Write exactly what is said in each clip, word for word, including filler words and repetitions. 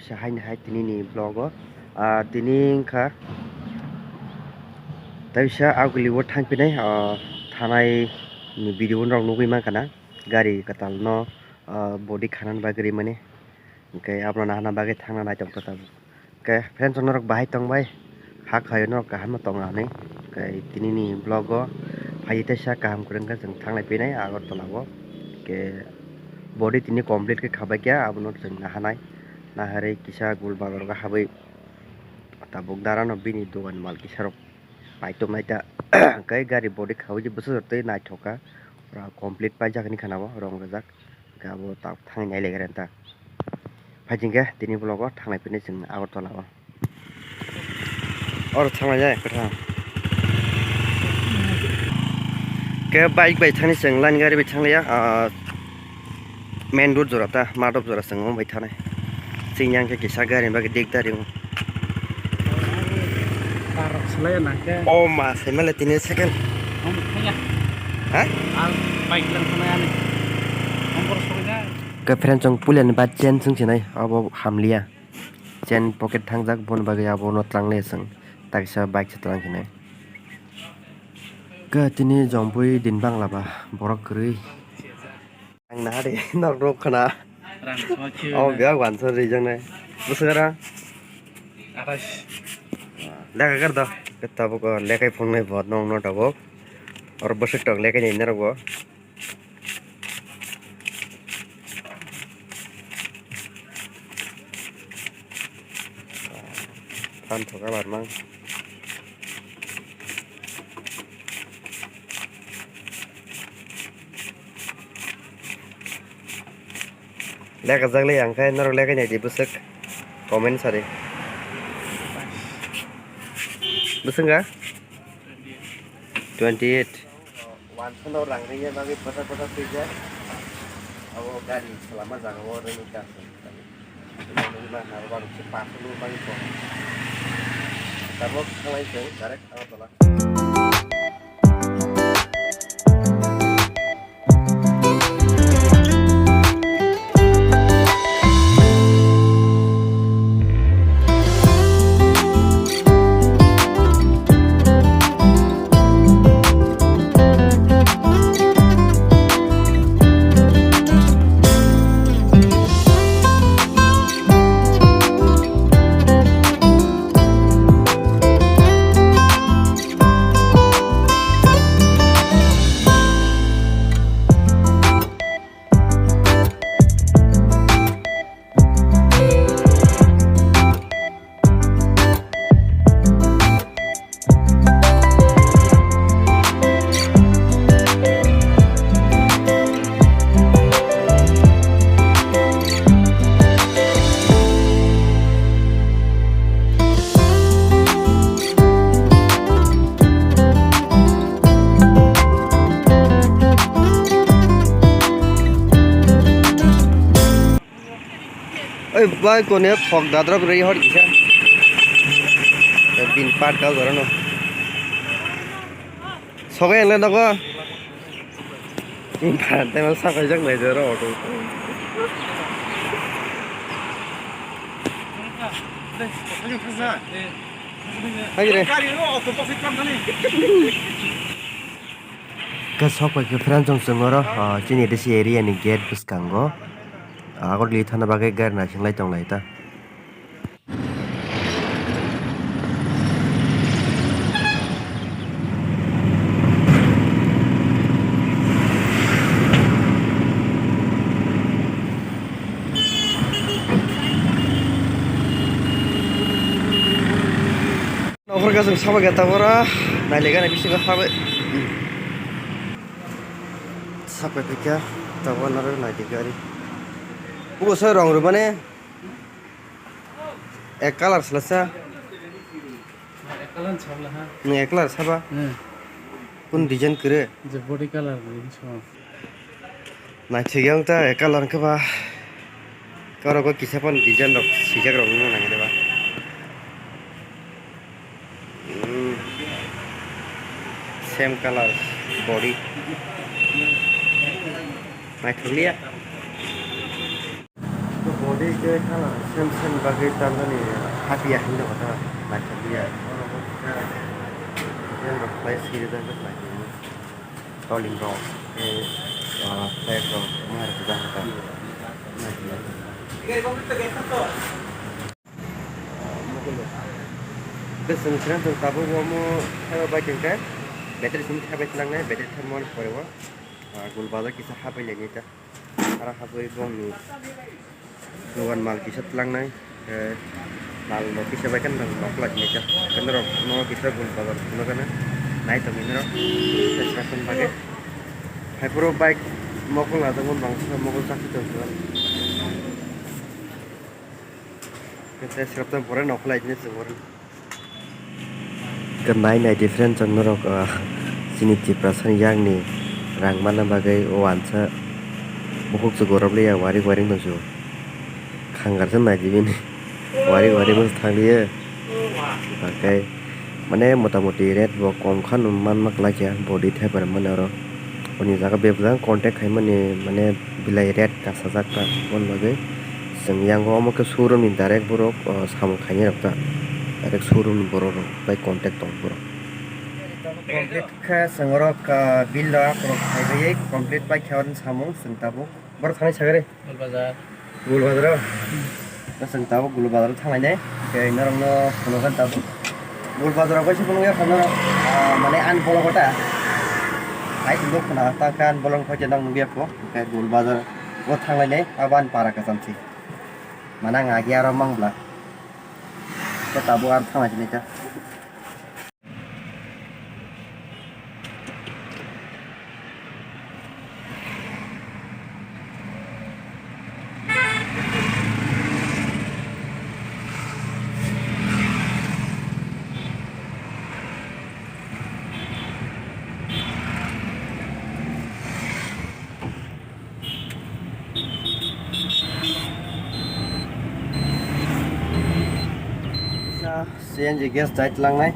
Sa haini hai tini ni vlog o, ah, tini wngkha taisa aguli o thang pinai, ah, thanai ni video rok nugwi mankha na gari kwtal no, ah, body khanani bagwi rimani, hwnkhe abono nahana bagwi thangna naitokto tabuk. Hwnkhe friends rok norok bahai tongbai, ha khaio norok kaham no tong ani. Hwnkhe tini ni vlog o phai teisa kaham kwrwng khe chwng thanglai pinai Agartala o. Hwnkhe body tini complete khe khabai kha, abono chwng nahanai. Naharwi kisa gul bazar o habwi tabuk dara no bini dogan mal kisa rok naitok naita. Hwnkhe gari body khaui je bwsajak tei naithok kha, pura complete paijak hinwi khana o rong rijak. Hwnkhe abo tak thangwi nai lai kha ta. Phai chwng khe tini vlog o thanglai phini chwng Agartala o. Oro thanglai ya kwthang. Khe bike bai thani chwng line gari bai thanglai ya, ah, main road jora ta, madop jora chwng omo bai thanai. Chwng yang khe kisa gari ni bagwi dik dari. Parok selai ya nang khe. O ma, se mele tini second. Om, thanya. Ha? Ang bike lang sana ani. Kompor sokja. Ke friend chong pulen ba chain sung sinai, abo hamlia. Chain pocket thangjak, bon bagwi abo no tlang le sung. Taksa bike se tlang sinai. Ke tini jompui din bangla ba, borok kwrwi. Ang naha de, nok rok khna. Rang soi khe. Oh, biya wansa rijang nai. Bwswk ra? Arais. Lekha kar do. Keta bo ko lekai phungnai bo nong no tabuk. Or bwswk tok lekai ni narok bo. Phan thoka bar mang. Lekha jak le yang khai norok lekha nai di bwswk comment sari. Bwswk ga? Twenty eight. Wansa no rang ringya bagwi photo photo twijak. Abo gari salama jaga o ringwi ta. Tabuk thanglai chwng direct Agartala. Oi bai, kone phok dadrop rei hor kisa. Bin pat kau gorono. Sogai ang le nogo. Bin pat te mal sakai jak nai jero auto. Hai re. Khe sok pai khe friends chwng oro, ah, chini D C area ni gate bwskango, ah, Agartala thana bagwi gari naising lai tong lai ta. Nokhrok chwng sabai khe tabora nailikgani bisingo sabai. Sabai phikha tabora narwk naidi gari. Bugo soi rong rwmani. Ek colour sala sa. Ek colour sabla ha. Nung ek colour saba. Hmm. Kun design kere. Je body colour ni so. Naithok yang ta ek colour khe ba. Karo ko kisa pan design rok sijak rok nang nang ba. Hmm. Same colour body. Naithok liya. Tei khe thala sem sem bagwi tamjani hapya hinwi kotha naithok liya. Yang rok khlai siri jak jak naithok. Toling rok tei, ah, flag rok wngkha rwkhe jak jak. Bwswng sina chwng tabuk omo thaiba bai tongkhe battery simi thaibai tlangnai, battery thaimani pore o, ah, gul bazar kisa hapai lainai ta. Aro habwi bongni dogan mal kisa tlangnai, eh, mal rok kisa bai khe norok nokla hinwi kha. Khe norok no kisa gul bazar phunukgana nai tongwi norok kisa sraphang bagwi. Haiphuru bike mokol najakmani bangsa mokol chakhe tongkha. Khe sraphang pore nokla hinwi chwng oro. Khe nai nai different chwng norok, ah, chini Tiprasani yakni rang manna bagwi o wansa bukhuk se gorop liya waring waring tongsu. Khangar se nai di bini waring waring thangliya. Hwnkhe mane mota moti rate bo kom kha manma kwlai kha body thaibar mani oro. Boni jaga bebak contact khaimani mane belai rate kasajak ta, aboni bagwi chwng yango omo khe showroom ni direct borok, o, samung khainai rok ta, direct showroom ni borok rok bai contact tongo borok. Complete khe chwng oro, ah, bill rok khaiwi complete pai khe oro samung chwng tabuk. Borok thani sagari. Gul bazar. Gul bazar o. Chwng tabuk gul bazar o thanglainai. Khe norokno phunukgwi tabuk. Gul bazar o kaisa phunukya kha norok, ah, mane ani bolong kota. Hai tongbo khna ta khe ani bolong kota nang nukya kho. Khe gul bazar o thanglainai abo ani para kwcham si. Mane ang agi aro mang bla. Khe tabuk aro thanglainai ta. C N G gas dai tlangnai.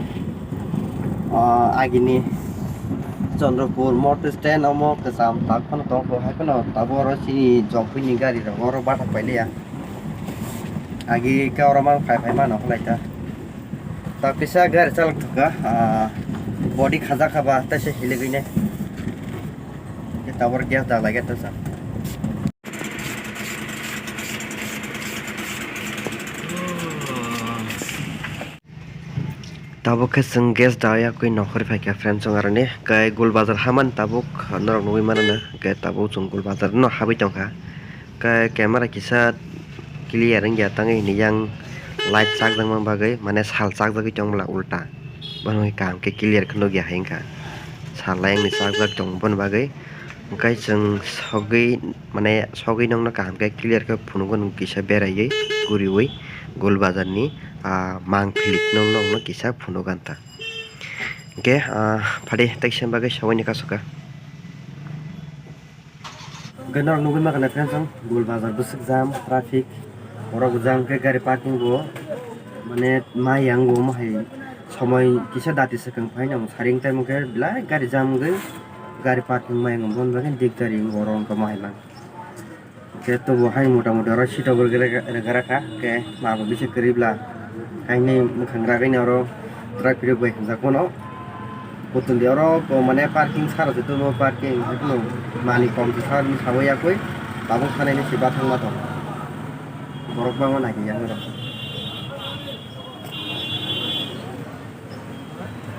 Ah, agini Chandrapur motor stand omo kwcham tak phano tongkho, hai phano tabuk oro chini Jompuini gari rok oro bathak pailiya. Agi khe oro mang phai phai mano khlai ta. Ta kisa gari chalok thangkha, ah, body khajak kha ba, tei se hiligwi nai. Tabuk gas da lai khe ta sa. Tabuk khe chwng gas da yakwi nokhorwi phaikha friends, chwng aroni kai Gul Bazar hamani tabuk norok nugwi mano na, kai tabuk chwng Gul Bazar no habwi tongkha. Kai camera kisa clear wngya tangwi hwnwi yang light chakjakma bagwi, mane sal chakjagwi tong bwla ulta, bono kaham khe clear khe nukya hai wngkha, sal ayang ni chakjak tong boni bagwi. Hwnkhe chwng sogwi, mane sogwi nokno kaham khe clear khe phunukgo, nwng kisa beraiwi guriwi Gul Bazar ni, ah, mangpili nokno kisa phunukganta. Hwnkhe, ah, phadi tei kisa bagwi sogwi ni kasoka. Hwnkhe norok nugwi mankha na friends, ang Gul Bazar bwswk jam, traffic, borok jam khe gari parking bo, mane ma yang bo omo hai somoi kisa dati swkang phaino saring time khe belai gari jam wngwi gari parking ma yang, boni bagwi dik gari wngwi oro wngkha ma hai mang. Khe tobo hai mota moti oro seat o bo rega rega kha, khe ma bo bisi kwrwi bla. Haini mwkhang ragwi ni oro truck phirwi bai hamjak mano. Putuldi oro bo mane parking sara se tumo parking, haikhe no mani kom se sar ni sawi yakwi tabuk sanai ni se bathang ma tong. Borok bangma nai ya oro.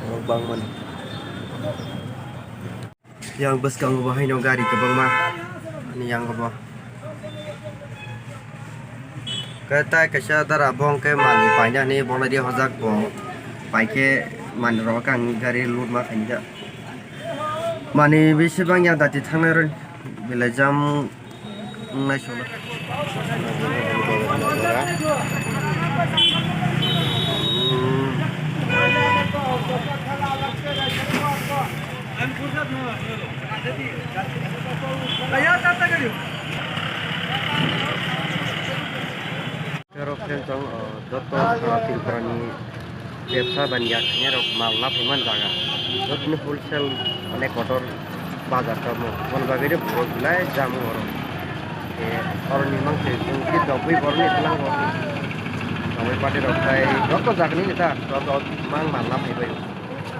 Borok bangmani. Yang bwskango bo haino gari kwbangma ani yango bo. Khe tai kaisa dara bo hwnkhe mani painani bolai di hojak bo. Paikhe mani rok ang gari load ma khainai da. Mani bisi bangya dati thangnai rw belai jam. Wng nai solo. Aro friends, ang, ah, joto, ah, Tripura ni bebsa baniya khainai rok mal laphaimani jaga, jotoni wholesale, mane, kotor bazar tamo, boni bagwi de borok belai jam oro. Oroni mang se chwng khe dogwi borokni bwlango. Dogwi party rok khai joto jagani neta joto mang manna phaibai.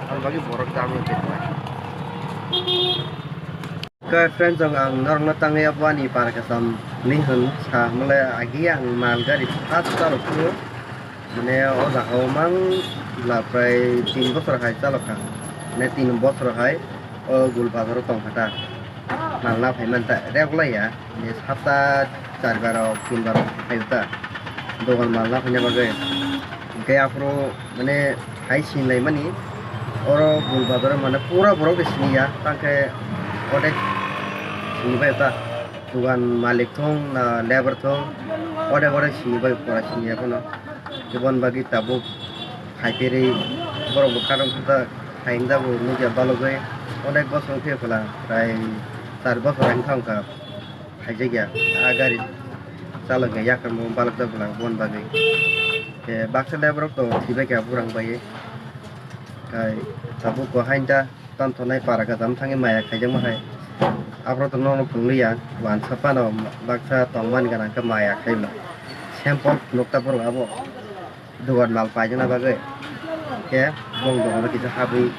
Ang bagwi borok jagwi khe tongwi. Khe friends, ang, ang norokno tangwi abo ani para kasam ni hwn sa hwnle agi ang mal gari sat charok phuru mane o jaga o mang bwla prai tin bochor hai chalokha. Mane tin bochor hai o Gul Bazar o tongkha ta. Malna phaiman ta rek lai ya, mane sapta char bar rok tin bar rok phai ta. Dogan malna phaina bagwi. Hwnkhe aphuru mane hai sinlaimani oro Gul Bazar o mane pura borok de siniya, tangkhe odek sinibai ta. Dogan malik thung na lebar thung, odek odek sinibai pura siniya phano. Kebon bagwi tabuk hai pherwi borok bo karang khe ta hai wng jago nukya balogwi onek bosong phiya phala prai char bosor wng thang kha phaijakya a gari chalokya yakar mo balok jak bwla bon bagwi. Khe baksa lebar rok to thwibai kha burang bai kai tabuk ko hain ta. Tongthoknai para gajam thangwi maya khaijakma hai. Aphuru to nono phunukliya, wansa phano baksa tongmani gana khe maya khaima. Sample phunukta borok abo. Dogan mal paijakna bagwi. Khe bong dogano kisa habwi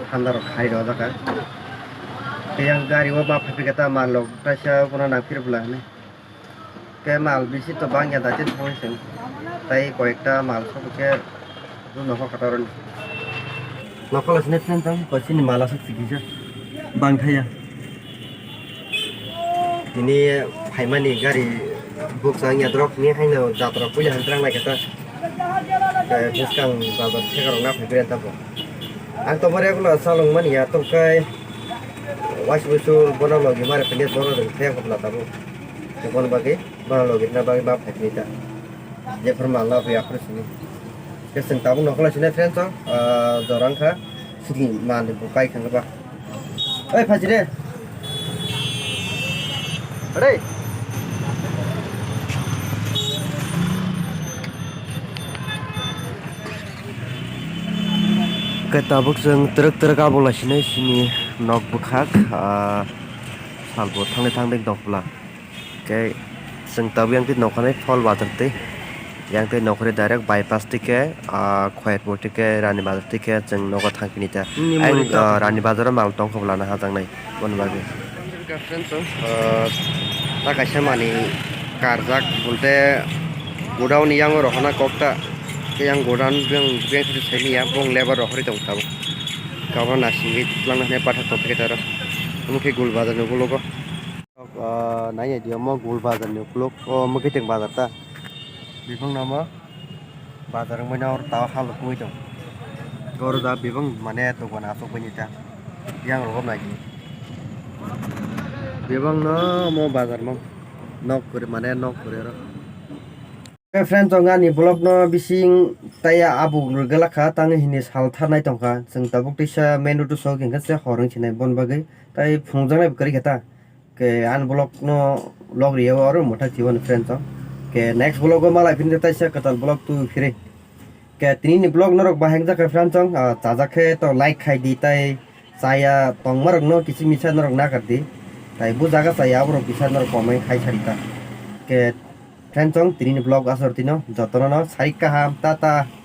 thandarok khai rw jaka. Tei yang gari o ma phaiphikha ta mal rok kaisa bono nangphir bwla hinwi. Khe mal bisi to bangya da, tin thangwi chwng. Tai koyekta mal sobo khe nokha kwtal rwni. Nokha lai sini friend tong, koi sini mal aswk twi kisa bang thaya. Tini phaimani gari bukchang ya drop ni haino jat rok puila han trang lai kata. Khe bwskang bazar theka rok na phai bere tabo. Ang to mare ulo salong mani ya tong kai. Wais busu bono logi mare pini bono rwng thaya khobla tabo. Khe bono bagwi. Bono logi na bagwi ba phai phai ta. Jephru mal na phai aphuru sini. Khe chwng tabuk nokla sini friends o, ah, jorang kha. Sini mal ni bukai khang ba. Oi, phaji re. Re. Khe tabuk chwng twrwk twrwk abo lai sini sini nok bwkhak, ah, salbo thangwi thangwi dok bwla. Khe chwng tabuk yang twi nokha nai Phol Bazar twi, yang twi nokha ri direct bypass twi khe, ah, Khoyatpur twi khe Rani Bazar twi khe chwng nogo thang phini ta. Ni Ang, mori ah, ta. Rani Bazar o mal tong kho bwlana hajaknai boni bagwi. Friends, ah, ta kaisa mani karjak, bulte godown ni yango rohorna kok ta. Khe yang godown beng, beng simi ya, bong lebar rohorwi tong tabuk. Kabo nasingwi twlangna hwnwi pathak tongphikha ta aro. Omo khe Gul Bazar ni ulo go. Ah, nai nai di omo Gul Bazar ni ukuluk, o Mwkhitwng Bazar ta. Bebak no omo bazar wngmano oro tao halok wngwi tong. Oro da bebak mane dogan aswk bai ni ta. Yang rogo nai di. Bebak no omo bazar mo nok kwrwi mane nok kwrwi oro. Friends, ang ani vlog no bising tei abuk rwgwlak kha, tang hini sal tharnai tongkha. Chwng tabuk tisa main road o sok hwnkhe se hor wng sinai bon bagwi. Tai phunukjaknai bo kwrwi khe ta. Khe ani vlog no log rw oro mwthak thibani friends o. Khe next vlog o malai phini taisa kwtal vlog tubui phiri. Khe tini ni vlog norok bahai wngjakha friends o, ah, chajak khe to like khai di tai chaya tongma rok no kiching misa norok nakar di. Tai bujaga chaya aborok kisa norok comment khai sari ta. Khe friends o tini ni vlog aswk tino jotono no sarik kaham tata.